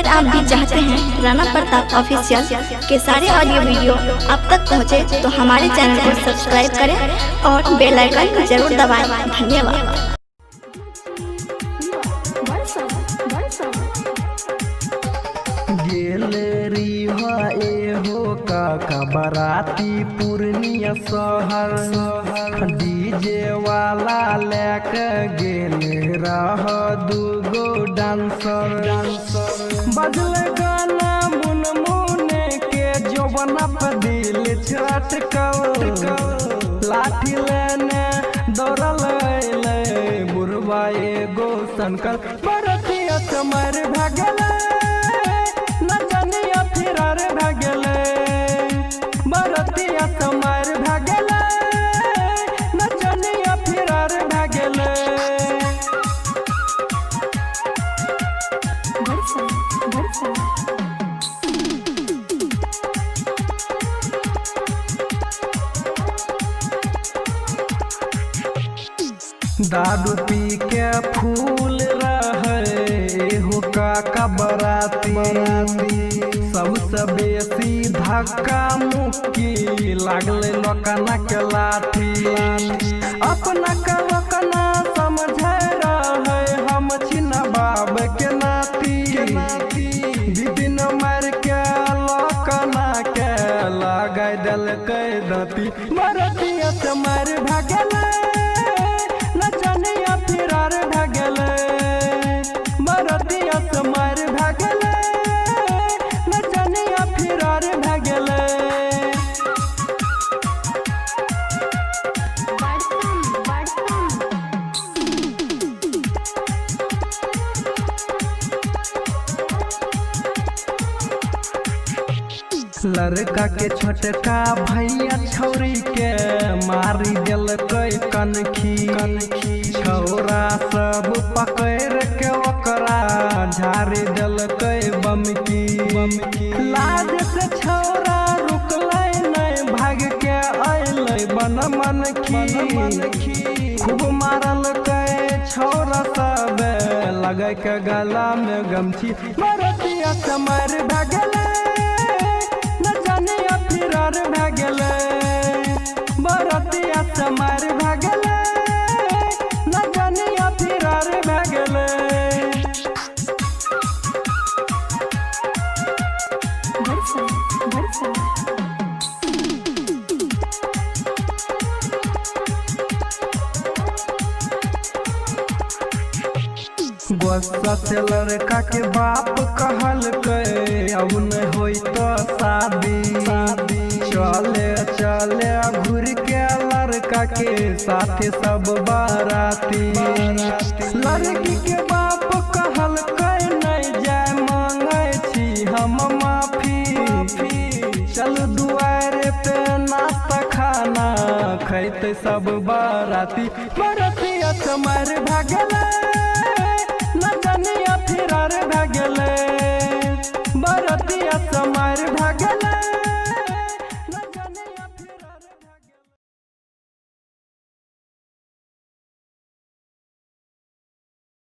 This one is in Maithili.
अगर आप भी चाहते हैं राणा प्रताप ऑफिशियल के सारे ऑडियो वीडियो आप तक पहुंचे, तो हमारे चैनल को सब्सक्राइब करें और बेल आइकन जरूर दबाएं। धन्यवाद। गेल हो काका बराती पूर्णिया शहर, डीजे वाला लेके गेल रह दूगो डांसर। बजल गाना मुन मुने के जोबना पे दिल छटकल, लाठी लेने दौड़ल अइलै बुढ़वा एगो सनकल। बरतिया चमर भए गेलै, नचनिया फिरार भए गेलै। बरतिया चमर भए गेलै, नचनिया फिरार भए गेलै। दारू पी के फूल रहे हो काका बराती, सबसे बेसी धक्का मुक्की लागले लोकना के लाठी। अपना के लोकना समझे रहे हम छी नवाब के नाती, विपिन मार के लोकना के लगाय देलकै दाँती। बरतिया से मारि भए गेलै, नचनिया फिरार भए गेलै। बरतिया से मारि भए गेलै, नचनिया फिरार भए गेलै। लड़का के छोटका भैया छौरी के मारी देलकै कनखी, छौरा सब पकड़ के ओकरा झाड़ी देलकै बमकी। लाज से छौरा रुकलै नहि, भाग के अयलै बन मनखी। खूब मारलकै छौरा सब लगै के गला में गमछी। बरतिया से मारि भए गेलै, नचनिया फिरार भए गेलै। बरतिया से मारि भए गेलै, नचनिया फिरार भए गेलै। गुस्सा से लड़का के बाप कहलकै अब नहीं होई तो शादी। चले चले घुर के लड़का के साथे सब बाराती। लड़की के बाप कहलकै नहीं जाय मांगै छी हम माफी, चल दुआरे पे नाश्ता खाना खैते सब बाराती। बरतिया से मारि भए गेलै, नचनिया फिरार भए गेलै। बरतिया से मारि भए गेलै,